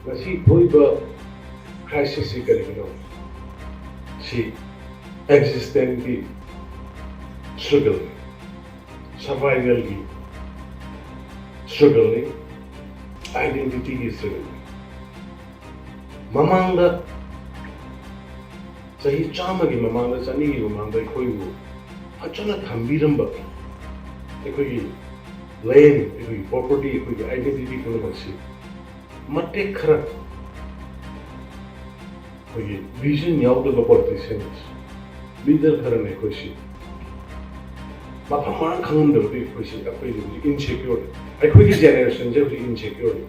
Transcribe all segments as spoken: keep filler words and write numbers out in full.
ꯉꯁꯤ ꯊꯣꯛꯏꯕ crisis ꯁꯤ ꯀꯔꯤꯒꯤꯅꯣ? ꯁꯤ existence ꯀꯤ struggle ꯅꯤ, survival ꯒꯤ struggle ꯅꯤ, identity ꯒꯤ struggle ꯅꯤ꯫ ꯃꯃꯥꯡꯗ, ꯆꯍꯤ ꯆꯥꯝꯃꯒꯤ ꯃꯃꯥꯡꯗ, ꯆꯅꯤꯒꯤ ꯃꯃꯥꯡꯗ ꯑꯩꯈꯣꯏꯕꯨ ꯐꯖꯅ ꯊꯝꯕꯤꯔꯝꯕ ꯑꯩꯈꯣꯏꯒꯤ land, ꯑꯩꯈꯣꯏꯒꯤ property, ꯑꯩꯈꯣꯏꯒꯤ identity ꯄꯨꯝꯅꯃꯛꯁꯤ ꯃꯇꯦꯛ ꯈꯔ ꯑꯩꯈꯣꯏꯒꯤ vision ꯌꯥꯎꯗꯕ politicians, leader ꯈꯔꯅ ꯑꯩꯈꯣꯏꯁꯤ ꯃꯐꯝ ꯃꯔꯥꯡ ꯈꯪꯍꯟꯗꯕꯗꯒꯤ ꯑꯩꯈꯣꯏꯁꯤ, ꯑꯩꯈꯣꯏꯁꯤ ꯍꯧꯖꯤꯛ insecure ꯅꯤ꯫ ꯑꯩꯈꯣꯏꯒꯤ generation ꯁꯦ ꯍꯧꯖꯤꯛ insecure ꯅꯤ꯫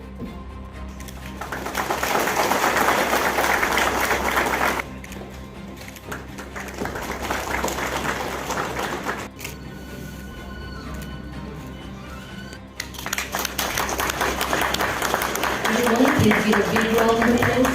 Everyone, please give a big round of applause.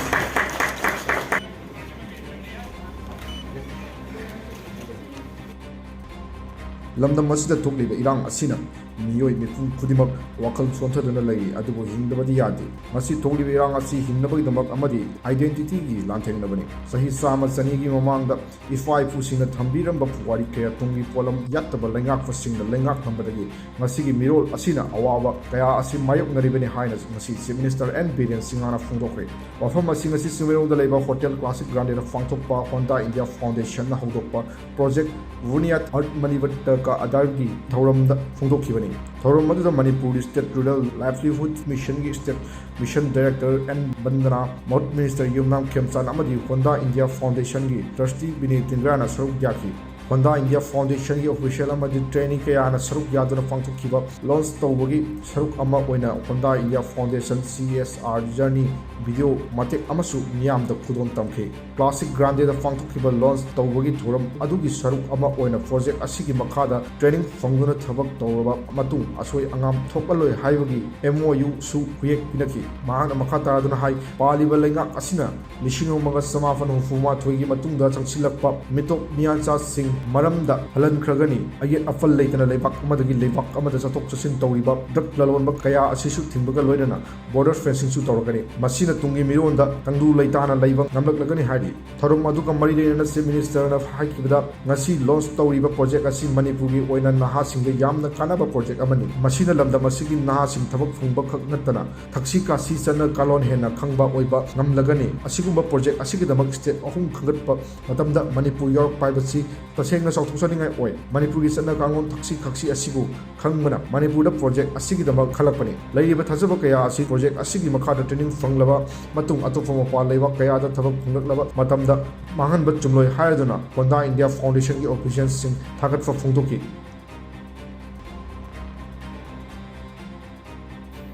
ꯂꯝꯗꯝ ꯑꯁꯤꯗ ꯊꯣꯛꯂꯤꯕ ꯏꯔꯥꯡ ꯑꯁꯤꯅ ꯃꯤꯑꯣꯏ ꯃꯤꯄꯨꯝ ꯈꯨꯗꯤꯡꯃꯛ ꯋꯥꯈꯜ ꯁꯣꯟꯊꯗꯨꯅ ꯂꯩꯔꯤ, ꯑꯗꯨꯕꯨ ꯍꯤꯡꯗꯕꯗꯤ ꯌꯥꯗꯦ꯫ ꯉꯁꯤ ꯊꯣꯛꯂꯤꯕ ꯏꯔꯥꯡ ꯑꯁꯤ ꯍꯤꯡꯅꯕꯒꯤꯗꯃꯛ ꯑꯃꯗꯤ identity ꯒꯤ ꯂꯥꯟꯊꯦꯡꯅꯕꯅꯤ꯫ ꯆꯍꯤ ꯆꯥꯝꯃ ꯆꯅꯤꯒꯤ ꯃꯃꯥꯡꯗ ꯏꯄꯥ ꯏꯄꯨꯁꯤꯡꯅ ꯊꯝꯕꯤꯔꯝꯕ ꯄꯨꯋꯥꯔꯤ ꯀꯌꯥ, ꯇꯨꯡꯒꯤ ꯄꯣꯠꯂꯝ ꯌꯥꯠꯇꯕ ꯂꯩꯉꯥꯛꯄꯁꯤꯡꯅ ꯂꯩꯉꯥꯛꯂꯝꯕꯗꯒꯤ ꯉꯁꯤꯒꯤ ꯃꯤꯔꯣꯜ ꯑꯁꯤꯅ ꯑꯋꯥꯕ ꯀꯌꯥ ꯑꯁꯤ ꯃꯥꯌꯣꯛꯅꯔꯤꯕꯅꯤ ꯍꯥꯏꯅ ꯉꯁꯤ Chief Minister N ꯕꯤꯔꯦꯟ ꯁꯤꯡꯍꯅ ꯐꯣꯡꯗꯣꯛꯈ꯭ꯔꯦ꯫ ꯋꯥꯐꯝ ꯑꯁꯤ ꯉꯁꯤ ꯆꯤꯡꯃꯩꯔꯣꯡꯗ ꯂꯩꯕ Hotel Classic Grande ꯗ ꯄꯥꯡꯊꯣꯛꯄ Honda India Foundation ꯅ ꯍꯧꯗꯣꯛꯄ Project Bunyad Aur Manvirdhya Ka Aadhaar ꯒꯤ ꯊꯧꯔꯝꯗ ꯐꯣꯡꯗꯣꯛꯈꯤꯕꯅꯤ꯫ ꯊꯧꯔꯝ ꯑꯗꯨꯗ Manipur State Rural Livelihood Mission ꯒꯤ State Mission Director N ꯕꯟꯗꯅꯥ, ꯃꯍꯨꯠ Minister ꯌꯨꯝꯅꯥꯝ ꯈꯦꯝꯆꯥꯟ ꯑꯃꯗꯤ Honda India Foundation ꯒꯤ Trustee ꯕꯤꯅꯦ ꯇꯤꯡꯒ꯭ꯔꯥꯅ ꯁꯔꯨꯛ ꯌꯥꯈꯤ꯫ Honda India Foundation ꯒꯤ official ꯑꯃꯗꯤ trainee ꯀꯌꯥꯅ ꯁꯔꯨꯛ ꯌꯥꯗꯨꯅ ꯄꯥꯡꯊꯣꯛꯈꯤꯕ launch ꯇꯧꯕꯒꯤ ꯁꯔꯨꯛ ꯑꯃ ꯑꯣꯏꯅ Honda India Foundation C S R Journey video ꯃꯇꯦꯛ ꯑꯃꯁꯨ ꯃꯤꯌꯥꯝꯗ ꯈꯨꯗꯣꯜ ꯇꯝꯈꯤ꯫ ꯀ꯭ꯂꯥꯁꯤꯛ ꯒ꯭ꯔꯥꯟꯗꯦꯗ ꯄꯥꯡꯊꯣꯛꯈꯤꯕ ꯂꯣꯟꯆ ꯇꯧꯕꯒꯤ ꯊꯧꯔꯝ ꯑꯗꯨꯒꯤ ꯁꯔꯨꯛ ꯑꯃ ꯑꯣꯏꯅ ꯄ꯭ꯔꯣꯖꯦꯛ ꯑꯁꯤꯒꯤ ꯃꯈꯥꯗ ꯇ꯭ꯔꯦꯅꯤꯡ ꯐꯪꯗꯨꯅ ꯊꯕꯛ ꯇꯧꯔꯕ ꯃꯇꯨꯡ ꯑꯁꯣꯏ ꯑꯉꯥꯝ ꯊꯣꯛꯍꯜꯂꯣꯏ ꯍꯥꯏꯕꯒꯤ ꯑꯦꯝ ꯑꯣ ꯌꯨꯁꯨ ꯈꯨꯌꯦꯛ ꯄꯤꯅꯈꯤ꯫ ꯃꯍꯥꯛꯅ ꯃꯈꯥ ꯇꯥꯗꯨꯅ ꯍꯥꯏ, ꯄꯥꯜꯂꯤꯕ ꯂꯩꯉꯥꯛ ꯑꯁꯤꯅ ꯂꯤꯁꯤꯡ ꯑꯃꯒ ꯆꯃꯥꯄꯟ ꯍꯨꯝꯐꯨ ꯃꯥꯊꯣꯏꯒꯤ ꯃꯇꯨꯡꯗ ꯆꯪꯁꯤꯜꯂꯛꯄ ꯃꯤꯇꯣꯞ ꯃꯤꯌꯥꯆꯥꯁꯤꯡ ꯃꯔꯝꯗ ꯍꯜꯍꯟꯈ꯭ꯔꯒꯅꯤ꯫ ꯑꯌꯦꯠ ꯑꯄꯟ ꯂꯩꯇꯅ ꯂꯩꯕꯥꯛ ꯑꯃꯗꯒꯤ ꯂꯩꯕꯥꯛ ꯑꯃꯗ ꯆꯠꯊꯣꯛ ꯆꯠꯁꯤꯟ ꯇꯧꯔꯤꯕ ꯗ꯭ꯔꯒ ꯂꯂꯣꯟꯕ ꯀꯌꯥ ꯑꯁꯤꯁꯨ ꯊꯤꯡꯕꯒ ꯂꯣꯏꯅꯅ ꯕꯣꯔꯗꯔ ꯐꯦꯟꯁꯤꯡꯁꯨ ꯇꯧꯔꯛꯀꯅꯤ꯫ ꯃꯁꯤꯅ ꯇꯨꯡꯒꯤ ꯃꯤꯔꯣꯟꯗ ꯇꯪꯗꯨ ꯂꯩꯇꯥꯅ ꯂꯩꯕ ꯉꯝꯂꯛꯂꯒꯅꯤ ꯍꯥꯏꯔꯤ꯫ ꯊꯧꯔꯝ ꯑꯗꯨꯒ ꯃꯔꯤ ꯂꯩꯅꯅ ꯆꯤꯐ ꯃꯤꯅꯤꯁꯇꯔꯅ ꯍꯥꯏꯈꯤꯕꯗ, ꯉꯁꯤ ꯂꯣꯟꯆ ꯇꯧꯔꯤꯕ ꯄ꯭ꯔꯣꯖꯦꯛ ꯑꯁꯤ ꯃꯅꯤꯄꯨꯔꯒꯤ ꯑꯣꯏꯅ ꯅꯍꯥꯁꯤꯡꯗ ꯌꯥꯝꯅ ꯀꯥꯟꯅꯕ ꯄ꯭ꯔꯣꯖꯦꯛ ꯑꯃꯅꯤ꯫ ꯃꯁꯤꯅ ꯂꯝꯗꯝ ꯑꯁꯤꯒꯤ ꯅꯍꯥꯁꯤꯡ ꯊꯕꯛ ꯐꯪꯕ ꯈꯛ ꯅꯠꯇꯅ ꯊꯛꯁꯤ ꯈꯥꯁꯤ ꯆꯠꯅ ꯀꯥꯂꯣꯟ ꯍꯦꯟꯅ ꯈꯪꯕ ꯑꯣꯏꯕ ꯉꯝꯂꯒꯅꯤ꯫ ꯑꯁꯤꯒꯨꯝꯕ ꯄ꯭ꯔꯣꯖꯦꯛ ꯑꯁꯤꯒꯤꯗꯃꯛ ꯁ꯭ꯇꯦꯠ ꯑꯍꯨꯝ ꯈꯟꯒꯠꯄ ꯃꯇꯝꯗ ꯃꯅꯤꯄꯨꯔ ꯌꯥꯎꯔꯛꯄ ꯍꯥꯏꯕꯁꯤ ꯇꯁꯦꯡꯅ ꯆꯥꯎꯊꯣꯛꯆꯅꯤꯡꯉꯥꯏ ꯑꯣꯏ꯫ ꯃꯅꯤꯄꯨꯔꯒꯤ ꯆꯠꯅ ꯀꯥꯡꯂꯣꯟ ꯊꯛꯁꯤ ꯈꯥꯁꯤ ꯑꯁꯤꯕꯨ ꯈꯪꯕꯅ ꯃꯅꯤꯄꯨꯔꯗ ꯄ꯭ꯔꯣꯖꯦꯛ ꯑꯁꯤꯒꯤꯗꯃꯛ ꯈꯜꯂꯛꯄꯅꯤ꯫ ꯂꯩꯔꯤꯕ ꯊꯥꯖꯕ ꯀꯌꯥ ꯑꯁꯤ ꯄ꯭ꯔꯣꯖꯦꯛ ꯑꯁꯤꯒꯤ ꯃꯈꯥꯗ ꯇ꯭ꯔꯦꯅꯤꯡ ꯐꯪꯂꯕ ꯃꯇꯨꯡ ꯑꯇꯣꯞꯄ ꯃꯄꯥꯟ ꯂꯩꯕꯥꯛ ꯀꯌꯥꯗ ꯊꯕꯛ ꯐꯪꯂꯛꯂꯕ ꯃꯇꯝꯗ ꯃꯥꯡꯍꯟꯕ ꯆꯨꯝꯂꯣꯏ ꯍꯥꯏꯔꯗꯨꯅ ꯍꯣꯟꯗꯥ ꯏꯟꯗꯤꯌꯥ ꯐꯥꯎꯟꯗꯦꯁꯟꯒꯤ ꯑꯣꯐꯤꯁꯤꯌꯦꯜꯁꯤꯡ ꯊꯥꯒꯠꯄ ꯐꯣꯡꯗꯣꯛꯈꯤ꯫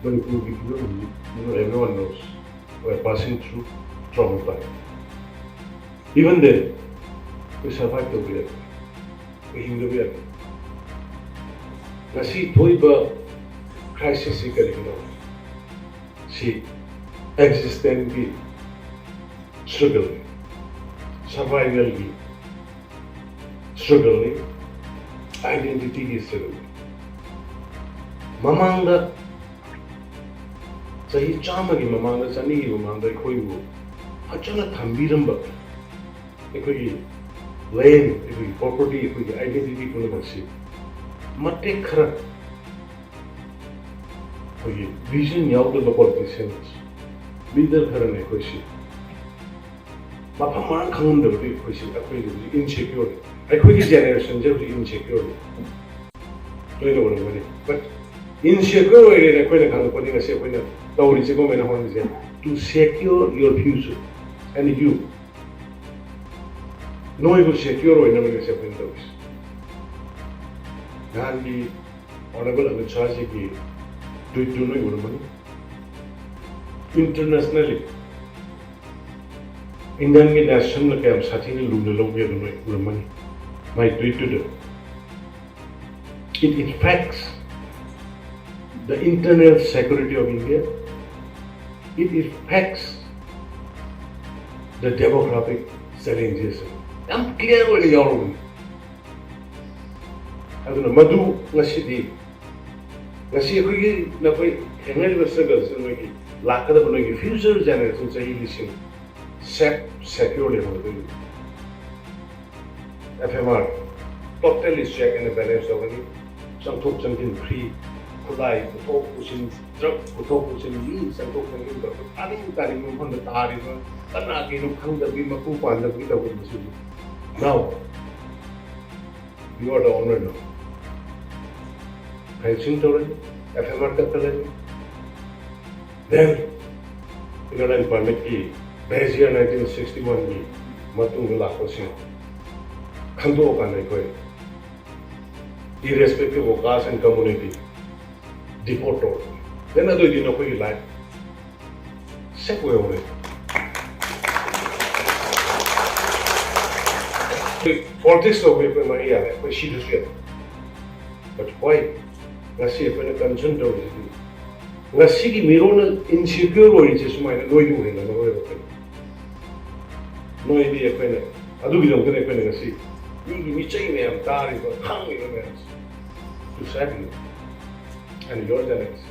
ꯃꯅꯤꯄꯨꯔꯒꯤ ꯐꯤꯕꯝ ꯍꯧꯖꯤꯛ, you know, everyone knows, we are passing through troubled time. Even then, ꯑꯩꯈꯣꯏ ꯁꯔꯚꯥꯏꯚ ꯇꯧꯕ ꯌꯥꯏ, ꯑꯩꯈꯣꯏ ꯍꯤꯡꯗꯕ ꯌꯥꯏ꯫ ꯉꯁꯤ ꯊꯣꯛꯏꯕ ꯀ꯭ꯔꯥꯏꯁꯤꯁꯁꯤ ꯀꯔꯤꯒꯤꯅꯣ? ꯁꯤ ꯑꯦꯛꯖꯤꯁꯇꯦꯟꯁꯀꯤ ꯁ꯭ꯇ꯭ꯔꯒꯜꯅꯤ, ꯁꯔꯚꯥꯏꯚꯦꯜꯒꯤ ꯁ꯭ꯇ꯭ꯔꯒꯜꯅꯤ, ꯑꯥꯏꯗꯦꯟꯇꯤꯇꯤꯒꯤ ꯁ꯭ꯇ꯭ꯔꯒꯜꯅꯤ꯫ ꯃꯃꯥꯡꯗ, ꯆꯍꯤ ꯆꯥꯝꯃꯒꯤ ꯃꯃꯥꯡꯗ, ꯆꯅꯤꯒꯤ ꯃꯃꯥꯡꯗ ꯑꯩꯈꯣꯏꯕꯨ ꯐꯖꯅ ꯊꯝꯕꯤꯔꯝꯕ ꯑꯩꯈꯣꯏꯒꯤ ꯂꯦꯟ, ꯑꯩꯈꯣꯏꯒꯤ ꯄ꯭ꯔꯣꯄꯔꯇꯤ, ꯑꯩꯈꯣꯏꯒꯤ ꯑꯥꯏꯗꯦꯟꯇꯤꯇꯤ ꯄꯨꯝꯅꯃꯛꯁꯤ ꯃꯇꯦꯛ ꯈꯔ ꯑꯩꯈꯣꯏꯒꯤ ꯚꯤꯖꯟ ꯌꯥꯎꯗꯕ ꯄꯣꯂꯤꯇꯤꯁꯤꯌꯟꯁ, ꯂꯤꯗꯔ ꯈꯔꯅ ꯑꯩꯈꯣꯏꯁꯤ ꯃꯐꯝ ꯃꯔꯥꯡ ꯈꯪꯉꯝꯗꯕꯗꯤ ꯑꯩꯈꯣꯏꯁꯤ, ꯑꯩꯈꯣꯏꯁꯤ ꯍꯧꯖꯤꯛ ꯏꯟꯁꯦꯀ꯭ꯌꯣꯔ, ꯑꯩꯈꯣꯏꯒꯤ ꯖꯦꯅꯦꯔꯦꯁꯟꯁꯦ ꯍꯧꯖꯤꯛ ꯏꯟꯁꯦꯀ꯭ꯌꯣꯔ ꯂꯣꯏꯅ ꯑꯣꯏꯔꯝꯒꯅꯤ꯫ ꯕꯠ ꯏꯟꯁꯦꯀ꯭ꯌꯣꯔ ꯑꯣꯏꯔꯦꯅ ꯑꯩꯈꯣꯏꯅ ꯈꯪꯉꯛꯄꯗꯤ ꯉꯁꯤ ꯑꯩꯈꯣꯏꯅ ꯇꯧꯔꯤꯁꯦ, ꯒꯣꯔꯃꯦꯟꯅ ꯍꯣꯠꯅꯔꯤꯁꯦ, to secure your future and you, ꯅꯣꯏꯕꯨ ꯁꯦꯀ꯭ꯌꯣꯔ ꯑꯣꯏꯅꯕꯅꯤ ꯉꯁꯤ ꯑꯩꯈꯣꯏꯅ ꯇꯧꯔꯤꯁꯦ꯫ ꯅꯍꯥꯟꯒꯤ ꯑꯣꯅꯔꯦꯕꯜ ꯑꯃꯤꯠ ꯁꯥꯍꯖꯤꯒꯤ ꯇ꯭ꯋꯤꯠꯇꯨ ꯅꯣꯏ ꯎꯔꯝꯃꯅꯤ꯫ Internationally, Indian ꯒꯤ ꯅꯦꯁꯟꯅ ꯀꯌꯥꯝ ꯁꯥꯊꯤꯅ ꯂꯨꯅ ꯂꯧꯒꯦ ꯑꯗꯨ ꯅꯣꯏ ꯎꯔꯝꯃꯅꯤ꯫ My tweet to the, it affects the internal security of India. It affects the demographic challenges. ꯌꯥꯝ ꯀ꯭ꯂꯤꯌꯥꯔ ꯑꯣꯏꯅ ꯌꯥꯎꯔꯕꯅꯤ꯫ ꯑꯗꯨꯅ ꯃꯗꯨ ꯉꯁꯤꯗꯤ, ꯉꯁꯤ ꯑꯩꯈꯣꯏꯒꯤ, ꯅꯈꯣꯏ ꯊꯦꯡꯅꯔꯤꯕ ꯁ꯭ꯇ꯭ꯔꯒꯜꯁꯤ ꯅꯣꯏꯒꯤ ꯂꯥꯛꯀꯗꯕ ꯅꯣꯏꯒꯤ ꯐ꯭ꯌꯨꯆꯔ ꯖꯦꯅꯦꯔꯦꯁꯟ ꯆꯍꯤ ꯂꯤꯁꯤꯡ ꯁꯦꯐ ꯁꯦꯀ꯭ꯌꯣꯔ ꯂꯩꯍꯧꯒꯗꯣꯏꯅꯤ꯫ F M R totally check and balance ꯇꯧꯒꯅꯤ꯫ ꯆꯪꯊꯣꯛ ꯆꯪꯁꯤꯟ ꯐ꯭ꯔꯤ, ꯈꯨꯠꯂꯥꯏ ꯄꯨꯊꯣꯛ ꯄꯨꯁꯤꯟ, ꯗ꯭ꯔꯒ ꯄꯨꯊꯣꯛ ꯄꯨꯁꯤꯟ, ꯃꯤ ꯆꯪꯊꯣꯛ ꯆꯪꯁꯤꯟ ꯇꯧꯕ, ꯇꯥꯅꯤꯡ ꯇꯥꯅꯤꯡꯕ ꯃꯐꯝꯗ ꯇꯥꯔꯤꯕ, ꯀꯅꯥ ꯀꯩꯅꯣ ꯈꯪꯗꯕꯒꯤ, ꯃꯄꯨ ꯄꯥꯟꯗꯕꯒꯤ ꯇꯧꯔꯤꯕꯁꯤꯁꯨ꯫ Now, you are the owner now. Fencing ꯇꯧꯔꯅꯤ, ꯑꯦꯐ ꯑꯦꯝ ꯑꯥꯔ ꯀꯛꯊꯠꯂꯅꯤ꯫ Then, Inner Line Permitꯀꯤ base year nineteen sixty oneꯒꯤ ꯃꯇꯨꯡꯗ ꯂꯥꯛꯄꯁꯤꯡ ꯈꯟꯗꯣꯛꯑꯀꯥꯟꯗ ꯑꯩꯈꯣꯏ, irrespective of caste and community, deport ꯇꯧꯔꯅꯤ꯫ Then ꯑꯗꯨꯑꯣꯏꯗꯤ ꯅꯈꯣꯏꯒꯤ ꯂꯥꯏꯐ ꯁꯦꯐ ꯑꯣꯏꯍꯧꯔꯦ꯫ ꯄꯣꯂꯤꯇꯤꯛꯁ ꯇꯧꯕ ꯑꯩꯈꯣꯏ ꯃꯍꯩ ꯌꯥꯜꯂꯦ, ꯑꯩꯈꯣꯏ ꯁꯤꯗꯁꯨ ꯌꯥꯏ꯫ But why? ꯉꯁꯤ ꯑꯩꯈꯣꯏꯅ ꯀꯟꯁꯔꯟ ꯇꯧꯔꯤꯁꯤꯗꯤ, ꯉꯁꯤꯒꯤ ꯃꯤꯔꯣꯜꯅ ꯏꯟꯁꯤꯀ꯭ꯌꯣꯔ ꯑꯣꯏꯔꯤꯁꯦ ꯁꯨꯃꯥꯏꯅ ꯅꯣꯏꯗꯤ ꯑꯣꯏꯍꯜꯂꯝꯃꯔꯣꯏꯕ ꯑꯩꯈꯣꯏꯅ꯫ ꯅꯣꯏꯗꯤ ꯑꯩꯈꯣꯏꯅ, ꯑꯗꯨꯒꯤꯗꯃꯛꯇꯅꯤ ꯑꯩꯈꯣꯏꯅ ꯉꯁꯤ ꯃꯤꯒꯤ ꯃꯤꯆꯩ ꯃꯌꯥꯝ ꯇꯥꯔꯤꯕ, ꯈꯥꯡꯉꯤꯕ ꯃꯌꯥꯝꯁꯦ꯫ To save you and your generation.